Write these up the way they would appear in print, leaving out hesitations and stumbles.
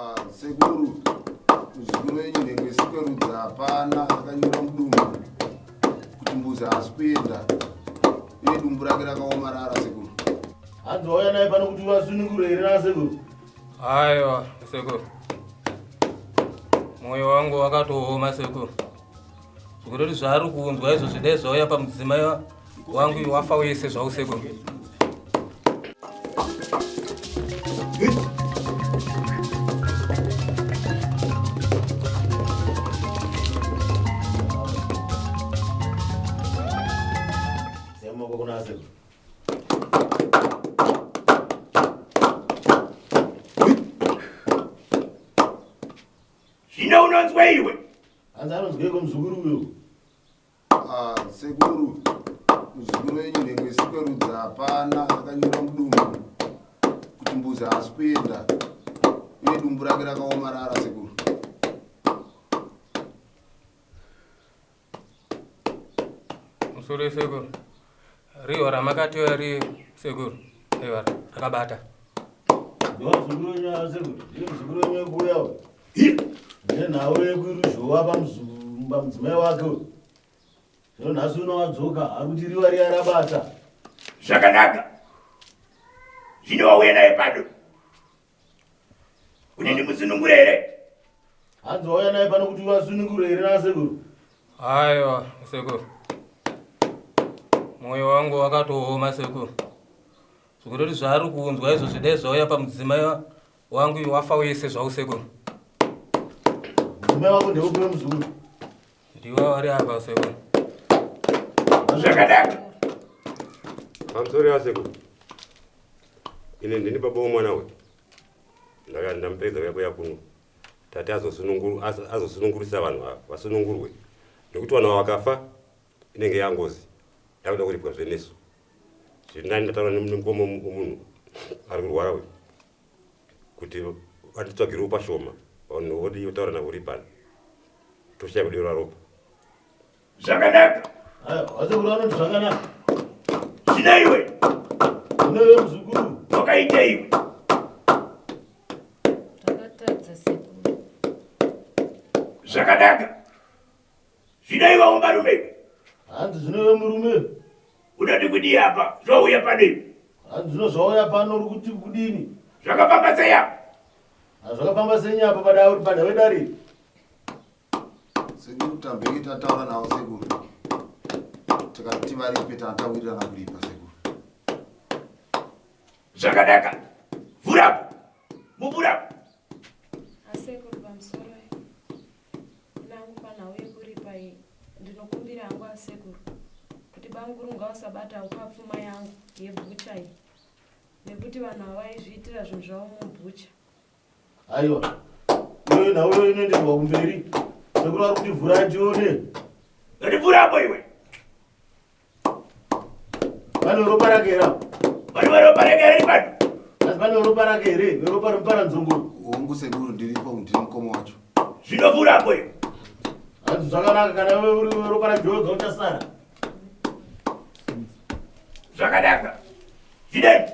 Ah, sekuru muzukuru wenyu nhengo isikerudzi hapana akanyora mudumbu kuti mbuzi haasi kuenda uye dumbu rake rakaomarara sekuru. Hanzi wauya naye pano kuti vasunungurwe here nasekuru? Aiwa sekuru, mwoyo wangu wakatooma sekuru, zvekutoti zvaari kunzwa izvo zvidai zvauya pamudzimai wangu wafa wese zvau sekuru. Zvino unonzwa iwe? Hanzi anonzweiko muzukuru uyo? Ah, sekuru, muzukuru wenyu nhengo isikerudzi hapana akanyora mudumbu kuti mbuzi haasi kuenda uye dumbu rake rakaomarara sekuru. Musoro sekuru, riwa ramakatiwa ri sekuru, riwa rakabata. Ndiwo muzukuru wenyu ava sekuru, ndiye muzukuru wenyu wekuuya uyu. Nenhau yekuruzhowa pamudzimai wake uyu. Zvino nhasi uno wadzoka ari kuti riwa riya rabata. Zvakanaka. Zvino wauya naye pano. Kuti ndimusunungure here? Hanzi wauya naye pano kuti vasunungure here nasekuru? Aiwa sekuru, mwoyo wangu wakatooma sekuru, zvekutoti zvaari kunzwa izvo zvidai zvauya pamudzimai wangu wafa wese zvau sekuru. Mudzimai wako ndeupi wemuzukuru? Ndiwo vari apa sekuru. Zvakanaka. Pamusoro yasekuru. Ini ndini baba womwana uyu. Ndaka ndamupedza kuya kuya kuno. Tati azosunungurisa vanhu ava vasunungurwe. Nekuti vanhu ava vakafa inenge yangozi. Yakuda kuripwa zvenesu. Zviri nani ndataura nemukoma womunhu ari kurwara uyu. Kuti vanditsvagirewo pashoma. Vanhu vodii votaura navo ripani. Toshaya kudeura ropa. Zvakanaka. Vasekuru vanoti zvakanaka. Zvino iwe. Zvino iwe muzukuru. Wakaita iwe. Ndakatadza sekuru. Zvakanaka. Zvino iwe mumarume iwe. Hanzi zvino iwe murume. Unoti kudii apa? Zvauya pano iwe. Hanzi zvino zvauya pano uri kuti kudini? Zvakafamba sei apa? Zvakafamba sei apa padare wedare? Sekuru tambenge tataura navo sekuru. Tikati tivaripe tatawirirana kuripa sekuru. Zvakanaka. Vhurapo. Muvhurapo. Asekuru pamusoro nangu panhau yekuripa iyi ndinokumbira hangu asekuru kuti bamukuru ngavasabata pfuma yangu yebhucha iyi nekuti vanhu ava vaizviitira zvinhu zvavo mubhucha. Aiwa. Iwe nhau iyoyo inoenderwa kumberi. Sekuru vari kuti vhurai tione. Ndivhura apo iwe. Pane ropa rake here apo? Pane ropa rake here pano? Asi pane ropa rake here? Ropa remuparanzongo. Hongu sekuru ndiripo ndiri mukoma wacho. Zvinovhura apo iwe. Hanzi zvakanaka kana iwe uri ropa raJoga uchasara. Zvakanaka. Zvidei.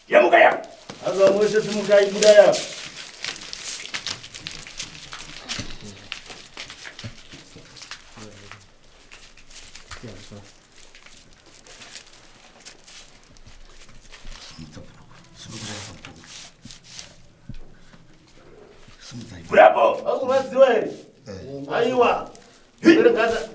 Yemuka yako. Hanzi vamwe vese simukai budai apa. Bravo. Vakurwadziwa here? Aiwa. Verengaza.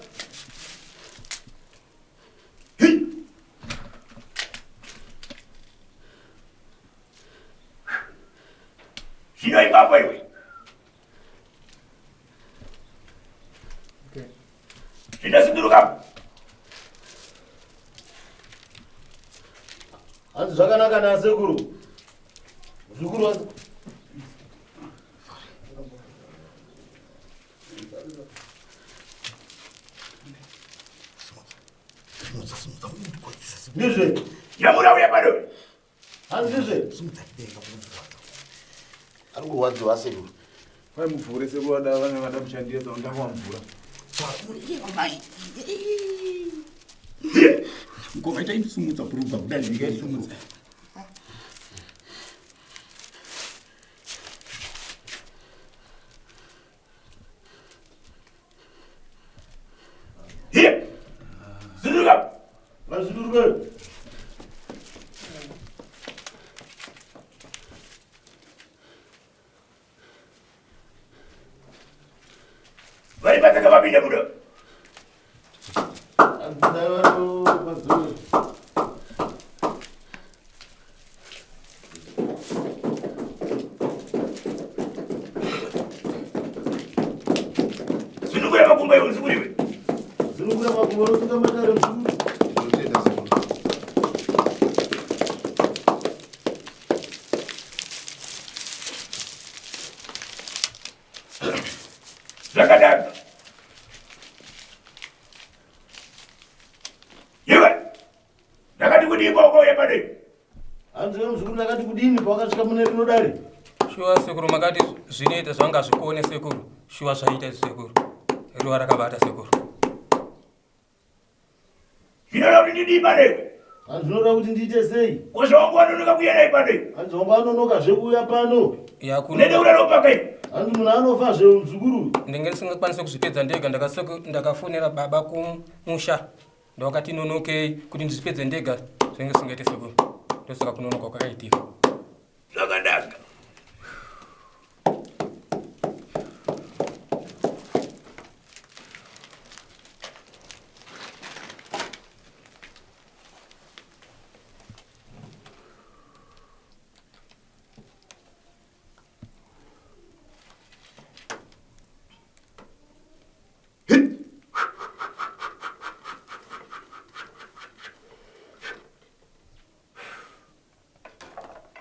Zvino ipapo iwe. Zvinosunduruka. Hanzi zvakanaka nasekuru. Zukuru wangu. Ndizve. Yamura uya pano. Handizve. Ari kurwadziwa sekuru. Kwai muvhure sekuru vada vana vada kushandira saka ndakwa mvura. Ngoma ita indisumudza bhurugwa kudai ndingaisumudza. Vari patsaka vapinda muno. Sunungura makumbo iwe muzukuru iwe. Sunungura makumbo unosunga matare muzukuru. Ndinotenda sekuru. Zvakanaka. Iwe. Ndakati kudii ikoko uye pano iwe? Hanzi iwe muzukuru ndakati kudini pawakasvika mune rino dare? Shuwa sekuru makati zvinoita zvanga zvikone sekuru. Shuwa zvaita izvi sekuru. Ruva rakabata sekuru. Zvinoda kuti ndidii pano iwe? Hanzi unoda kuti ndiite sei? Ko zvawangu wanonoka kuuya naye pano iwe? Hanzi wangu anonoka zvekuuya pano. Unede uraropaka iwe? Hanzi munhu anofa zve muzukuru. Ndenge ndisingakwanisi kuzvipedza ndega ndakafonera baba kumusha ndokati nonokei kuti ndizvipedze ndega zvinenge zvisingaite sekuru. Ndosaka kunonoka kwakaitika. Zvakanaka.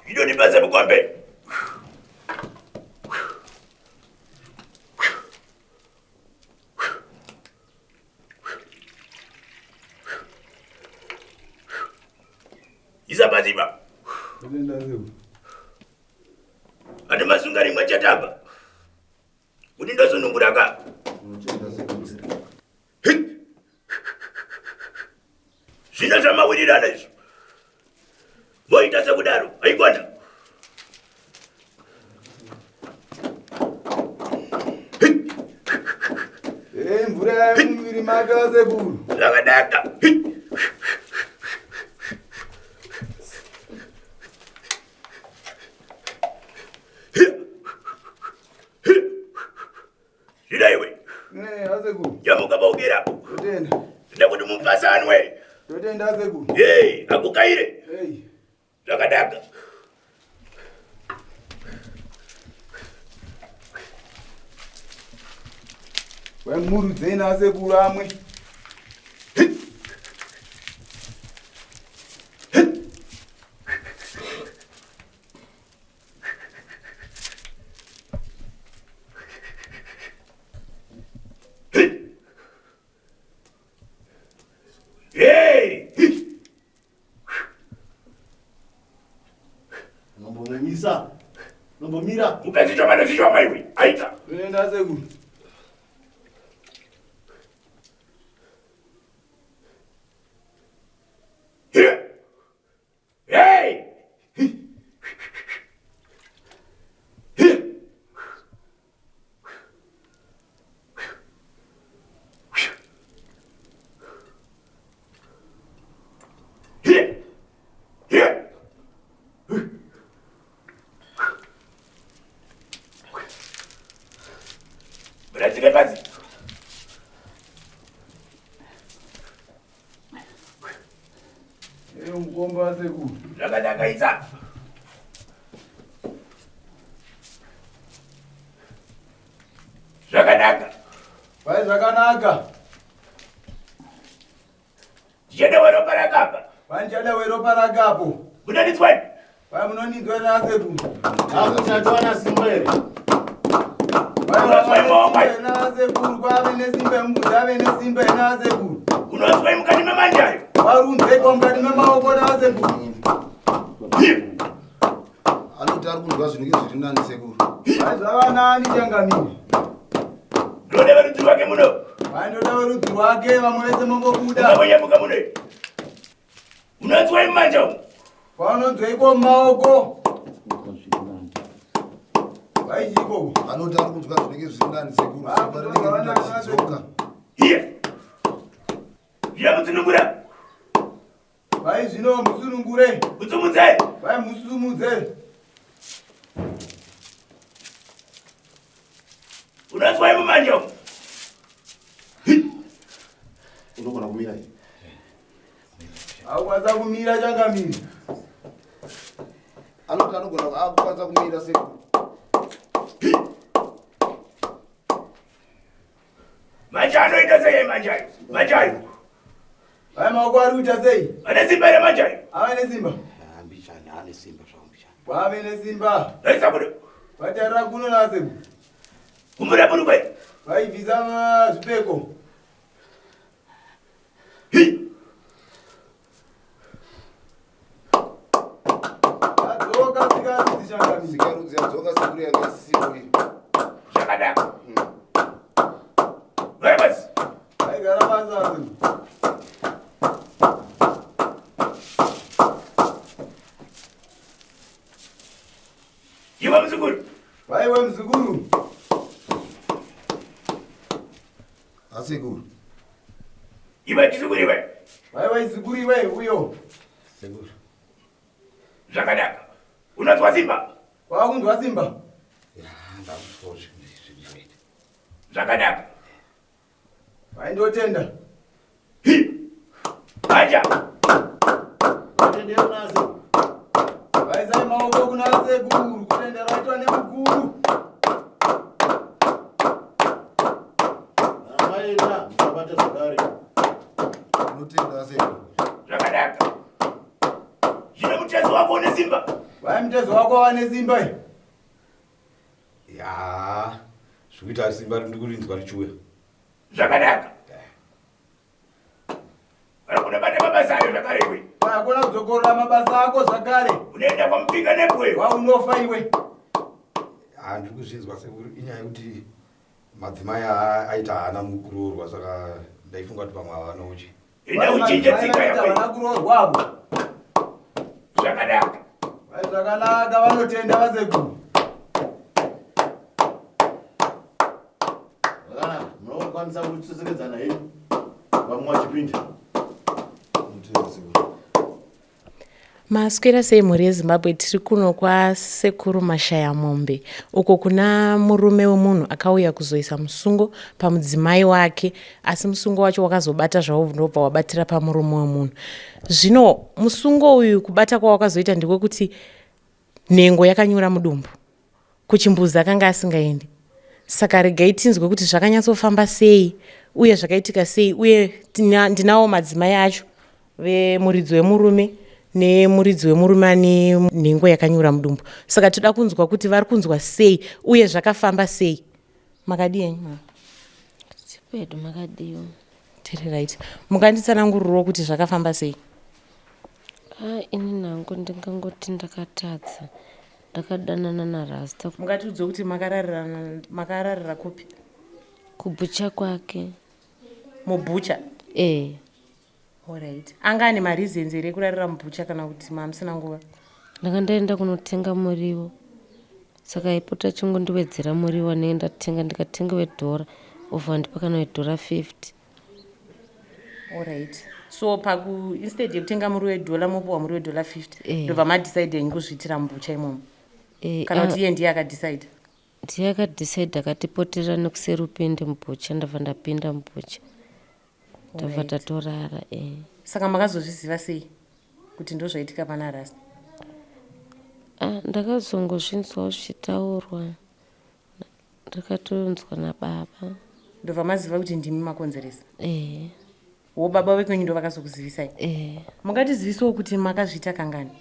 Inonipasa mukombe. Isa pasi ipapo. Ndinotenda sekuru. Ane masunga rimwe chete apa. Kuti ndosunungura ka. Ndinotenda sekuru. Zvino zvamawirirana izvo. Moita sekudaro, haikona. Hey, mvura yemumuviri make vasekuru. Zvakanaka. Zvino iwe. Ne, vasekuru. Jamuka paugerapo. Totenda. Ndinoda kuti mupasanwe. Totenda sekuru. Hey, akukaire. Hey. Zvakanaka. Wamurudzei nasekuru amwe. Hey! Unombomisa. Unombomira. Mupe zvichoma nezvichoma iwe. Aita. Totenda sekuru. Hey! Muradzike pasi. Eyo mukombe vasekuru. Zvakanaka isa. Zvakanaka. Vai zvakanaka. Tichada weropa rakapa. Vai ndichada weropa rakapo. Munonizwa? Vai munonizwa nasekuru. Hakuchatowana simba here? Vai nasekuru kwave nesimba yemubvudzi ave nesimba yenasekuru. Unonzwa mukati memanjayo. Varunzekwa mukati memaoko nasekuru. Anoti ari kunzwa zvinenge zviri nani sekuru. Vai zvava nani changamire. Ndinoda verudzi rwake muno. Vai ndoda verudzi rwake vamwe vese mombobuda. Mukamonyamuka muno. Unonzwa mumanja umu. Kwaunonzweiko mumaoko. Vai chiiko. Anoti ari kunzwa zvinenge zviri nani sekuru. Simba rinenge rinoda richidzoka. Iye. Zvino mutsunungura. Vai zvino musunungure. Mutsumudze. Vai musumudze. Unonzwa mumanja umu. kumira. Akukwanisa kumira changamire. Anoti anogona akukwanisa kumira sekuru. Manje anoita sei manje ayo? Manje ayo. Vai maoko ari kuita sei? Ane simba here manje ayo? Ave nesimba. Mbichani ane simba zvavo mbichani. Wave nesimba. Aisa kuno. Vatarira kuno nasekuru. Kumbura burukwe. Vaibvisa zvipfeko. Adzoka sikarudzi changamire. Sikarudzi yadzoka sekuru yanga isisipo iyi. Zvakanaka. Vai basi. Vaigara pasi asekuru. Iwe muzukuru. Vaiwe muzukuru. Asekuru. Iwe chizukuru iwe. Vaiwe chizukuru iwe uyo. Sekuru. Zvakanaka. Unonzwa simba? Wakunzwa simba? Ya, ndakunzwa zvinoita. Zvakanaka. Vaindotenda. Manja. Vatendere kuna sekuru. Vaisai maoko kuna sekuru kutenda raitwa nemukuru. Kana maenda musabata zvakare. Unotenda sekuru. Zvakanaka. Zvino mutezo wako une simba. Vai mutezo wako wane simba iyi. Ya, zvikuita simba ndikurinzwa richiuya. Zvakanaka. Unobata mabasa ayo zvakare iwe. Hakuna kudzokorora mabasa ako zvakare. Unoenda kwamupinga nebwe. Waunofa iwe. Handiri kuzvinzwa sekuru inyaya yekuti madzimai aita haana mukuroorwa saka ndaifunga kuti pamwe havana uchi. Enda uchinje tsika yako. Havana kuroorwa avo. Zvakanaka. Vai zvakanaka vanotenda vasekuru. Zvakanaka. Munokwanisa kutsetsekedzana henyu vamwe vachipinda. Unotenda sekuru. Maswera sei mhuri yeZimbabwe tiri kuno kwasekuru Mashayamombe uko kuna murume wemunhu akauya kuzoisa musungo pamudzimai wake asi musungo wacho wakazobata zvawo ndobva wabatira pamurume wemunhu. Zvino musungo uyu kubata kwawakazoita ndekwekuti nhengo yakanyura mudumbu kuchimbuzi akanga asingaendi saka regai tinzwe kuti zvakanyatsofamba sei uye zvakaitika sei uye ndinawo madzimai acho vemuridzi wemurume nemuridzi wemurume ane nhengo yakanyura mudumbu saka toda kunzwa kuti vari kunzwa sei uye zvakafamba sei makadii henyu mama Pedu makadiwa. Tiri right. Munganditsanangurirawo kuti zvakafamba sei? Ah, ini nangu ndingangoti ndakatadza. Ndakadanana naRasta. Mungatiudzewo kuti makararira makararira kupi? Kubhucha kwake. Mubhucha? Eh. Alright. Anga ane mareasons here ekurarira mubhucha kana kuti mamusina nguva? Ndanga ndaenda kunotenga muriwo. Saka aipota achingondiwedzera muriwo anenge ndatenga ndikatenga wedhora obva andipa kana wedhora 50. Alright. So paku instead yekutenga muriwo wedhora mopiwa muriwo wedhora 50. Eh. Ndobva madecide henyu kuzviitira mubhucha imomo. Eh, Kana ah, kuti iye ndiye akadecide. Ndiye akadecide akatipoterera nekuseri upinde mubhucha ndabva ndapinda mubhucha. Tabva tatorara eh. Saka makazozviziva sei kuti ndozvaitika pana Rasta? Ah, ndakazongozvinzwawo zvichitaurwa ndakatonzwa nababa. Ndobva maziva kuti ndimi makonzeresa? Eh. Wo baba vekwenyu ndo vakazokuzivisai? Eh. Mungatizivisawo kuti makazviita kangani?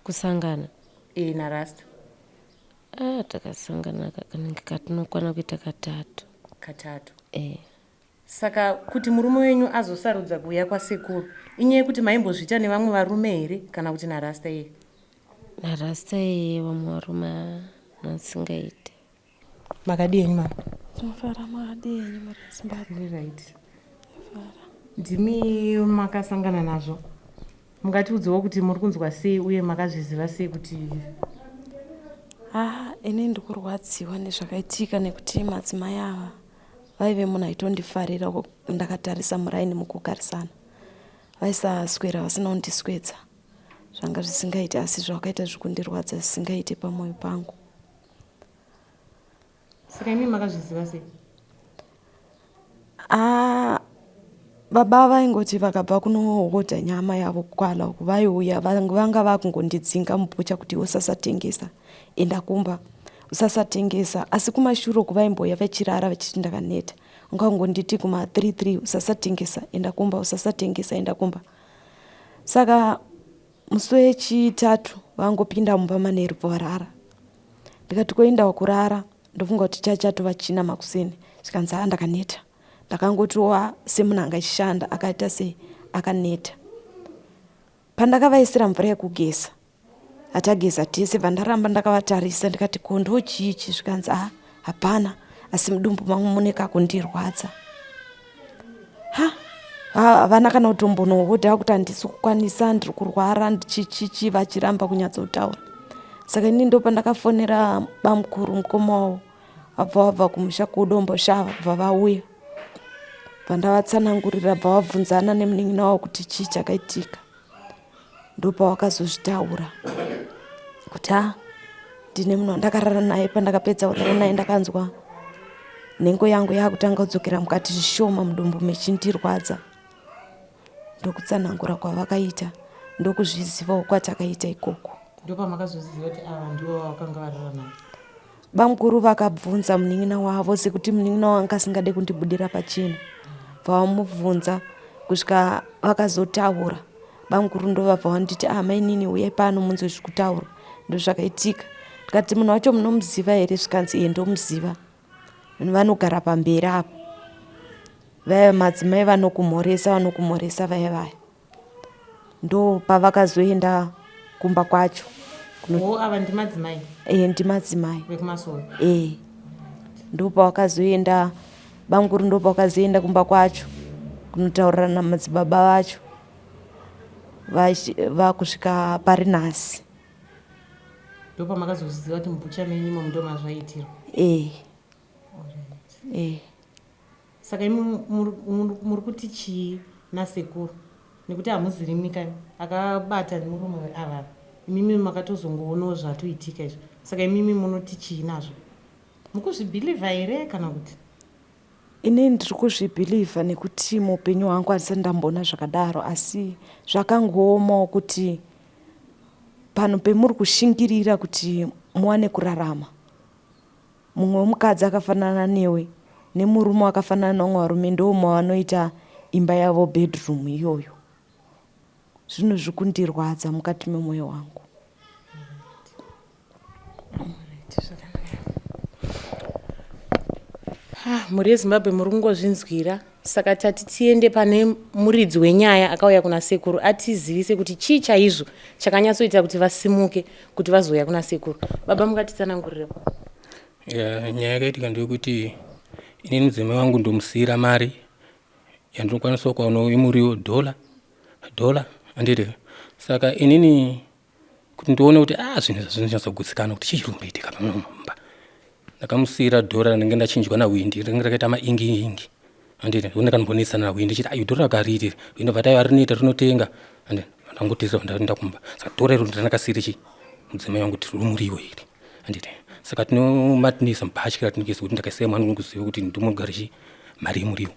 Kusangana? Eh, naRasta. Ah, takasangana kanenge katinokwana kuita katatu. Katatu. Eh. Saka kuti murume wenyu azosarudza kuuya kwasekuru inyaya yekuti maimbozviita nevamwe varume here kana kuti narasta iye? Narasta iye vamwe varume asingaite. Makadii henyu mama? Tinofara makadii henyu mhuri yeZimbabwe? Right. Ndimi makasangana nazvo. Mungatiudzewo kuti muri kunzwa sei uye makazviziva sei kuti Ah, ini ndikurwadziwa nezvakaitika nekuti madzimai ava vaive munhu aitondifarira ndakatarisa muraini mukugarisana vaisaswera vasina kundiswedza zvanga zvisingaiti asi zvakaita zvekundirwadza zvisingaite pamwoyo pangu Saka imi makazviziva sei? Ah, Baba vaingoti vakabva kunohodha nyama yavo kukwala uku vaiuya vanga vakungondidzinga mubhucha kuti usasatengesa enda kumba usasatengesa asi kumashure uku vaimbouya vachirara vachiti ndakaneta ungangonditi kuma 33 usasatengesa enda kumba usasatengesa enda kumba saka musi wechitatu vangopinda mumba manheru bva varara ndikati koendawo kurara ndofunga kuti chachatova china makuseni zvikanzi haa ndakaneta ndakangotiwa semunhu anga achishanda akaita sei akaneta pandakavaisira mvura yekugeza atageza tese bva ndaramba ndakavatarisa ndikati ko ndo chiichi zvikanzi a hapana asi mudumbu mangu mune kakundirwadza ha havana kana kutombonohodha kuti handisi kukwanisa ndiri kurwara ndichichichi vachiramba kunyatsotaura saka ini ndo pandakafonera bamukuru mukoma wavo vabva vabva kumusha kudomboshava bva vauya bva ndavatsanangurira bva vabvunzana nemunin'ina wavo kuti chii chakaitika ndopawakazozvitaura kuti ha ndine munhu wandakarara naye pandakapedza kurara naye ndakanzwa nhengo yangu yaakutanga kudzokera mukati zvishoma mudumbu mechindirwadza ndokutsanangura kwavakaita ndokuzvizivawo kwatakaita ikoko ndopamakazoziva kuti ava ndivo vakanga varara navo Bamkuru vakabvunza munin'ina wavo sekuti munin'ina wanga asingade kundibudira pachena. Bvavamubvunza kusvika vakazotaura. Bamkuru ndovabva vanditi ah mainini huyai pano munzwe zviri kutaurwa. Ndozvakaitika. Ndikati munhu wacho munomuziva here zvikanzi iye ndomuziva. Vanogara pamberi apo. Vaya madzimai vanokumhoresa vanokumhoresa vaya vaya. Ndopavakazoenda kumba kwacho. Oh, ava ndimadzimai? Eh, ndimadzimai. Vekumasowe? Eh. Ndopavakazoenda bamukuru ndopavakazoenda kumba kwacho kunotaurirana namadzibaba vacho vakusvika pari nhasi. Ndopamakazozviziva kuti mubhucha menyu imomo ndomazvaiitirwa? Eh. Eh. Saka imi muri kuti chii nasekuru nekuti hamuzirimi ka akabata murume ava imimi makatozongoonawo zvatoitika izvi saka imimi munoti chii nazvo mukuzvibhilivha here kana kuti Ini ndiri kuzvibhilivha nekuti muupenyu hwangu handisati ndamboona zvakadaro asi zvakangoomawo kuti panhu pemuri kushingirira kuti muwane kurarama Mumwe wemukadzi akafanana newe nemurume wakafanana nevamwe varume ndomavanoita imba yavo bedroom iyoyo. Zvinhu zviri kundirwadza mukati memoyo wangu. Mhuri yeZimbabwe muri kungozvinzwira saka tati tiende pane muridzi wenyaya akauya kuna sekuru atizivise kuti chii chaizvo chakanyatsoita kuti vasimuke kuti vazouya kuna sekuru. Baba mungatitsanangurire. Yeah, nyaya yakaitika ndeyekuti inini mudzimai wangu ndomusiira mari yandinokwanisawo kuwana imuriwo dhola dhola handiti saka inini kuti ndione kuti ah zvinhu izvi zvinonyatsogutsikana kuti chii chiri kumboitika pano mumba ndakamusiira dhora randinge ndachinjwa nawindi ringe rakaita maingi ingi handiti ndone kanombonetsana nawindi chiti ayo dhora rakariri windi bva tayo arinoita rinotenga and ndangotesa ndaenda kumba saka dhora iro ndandakasiira chi mudzimai wangu kuti rumuriwo iri handiti saka tinomatinisa mbatya ratinogeza kuti ndakaisiya mwana unokuziva kuti ndimogara chi mari yemuriwo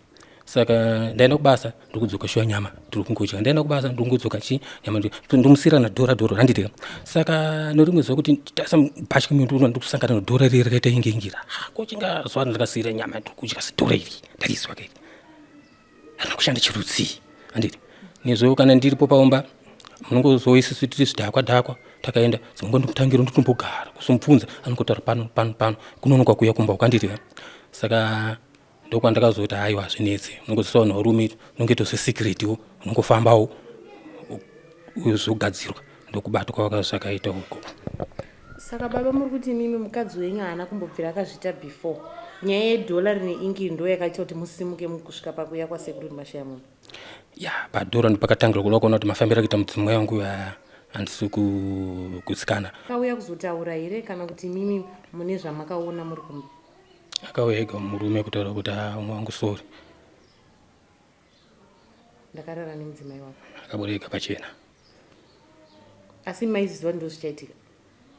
saka ndaenda kubasa ndokudzoka shuwa nyama tiri kungodya ndaenda kubasa ndongodzoka chi nyama ndomusirana dhora dhora randidya saka norimwe zuva kuti tasa mbatya munduna ndokusangana nodhora riri rakaita inge ingira ko chinga zuva ndakasiyira nyama ndiri kudya sidhora iri ndarizwa kairi harina kushanda chirudzii handiti nezvo kana ndiripo paumba munongozoisusu tiri zvidhakwa dhakwa takaenda dzimwe nguva ndomutangira ndotombogara kuzomubvunza anongotaura pano pano pano kunonoka kuuya kumba ukanditi saka ndokwandakazoti haiwa hazvinetsi unongoziva vanhu varume unonge tose secret unongofambawo uzogadzirwa ndokubatwa kwakazvakaita uko saka baba muri kuti imimi mukadzi wenyu haana kumbobvira akazviita before nyaya yedhola rine ingi ndo yakaita kuti musimuke kusvika pakuya kwasekuru mashaya munhu ya padhora ndopakatangira kuda kuona kuti mafambiro akuita mudzimai wangu handisi kugutsikana akauya kuzotaura here kana kuti imimi mune zvamakaona muri kumba Akauya ega murume kutaura kuti haa umwe wangu sorry. Ndakarara nemudzimai wako. Akabuda ega pachena. Asi maiziva kuti ndozvichaitika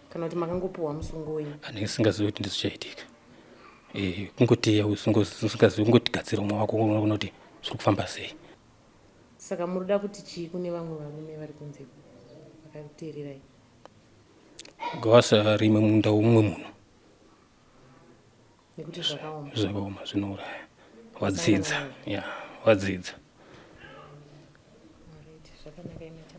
kana kuti makangopuhwa musungo wenyu? Andingasingazivi kuti ndozvichaitika. Eh, kungoteya usingazivi kungotigadzira umwe wako unoona kuti zviri kufamba sei. Saka muruda kuti chii kune vamwe varume vari kunze vakakuteererai? Ngavasarime munda womumwe munhu. Nekuti zvakaoma. Zvakaoma zvinouraya. Wadzidza. Ya, wadzidza. Alright, zvakanaka imi.